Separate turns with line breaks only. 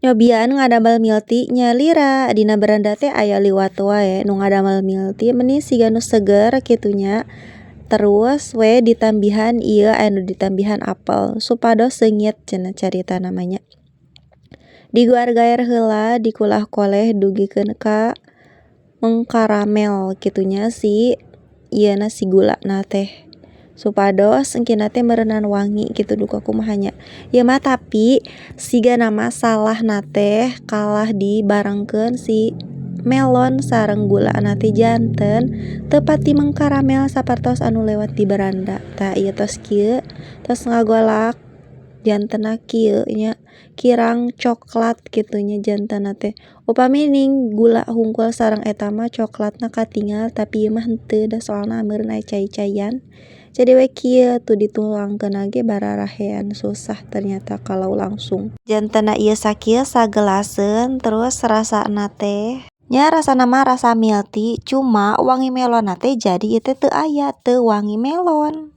Nyobian ngadamel milk tea nyalira dina beranda teh aya liwat wae nu ngadamel milk tea, meni siga nu seger kitu nya. Terus we ditambihan ieu anu ditambihan apel supados seungit cenah caritana mah nya. Diguar-gaer heula, dikulah-koleh dugikeun ka mengkaramel kitu nya si ieuna, si gulana teh, supados engkina teh meureunan wangi kitu duka kumaha nya. Ieu mah tapi sigana mah salahna teh kalah dibarengkeun si melon sareng gulana teh, janten teu pati mengkaramel sapertos anu lewat di beranda. Tah, ieu tos kieu, tos ngagolak, jantenna kieu nya, kirang coklat kitu nya jantenna teh. Upami ning gula hungkul sareng eta mah coklatna katingal, tapi ieu mah henteu da soalna meureun aya cai-caian. Jadi we kieu tuh, dituangkeunna ge bararahean, susah ternyata kalau langsung. Jantenna ieu sakieu sagelaseun. Terus rasana teh nya rasana mah rasa milk tea, cuma wangi melonna teh jadi ieu teh teu aya, teu wangi melon.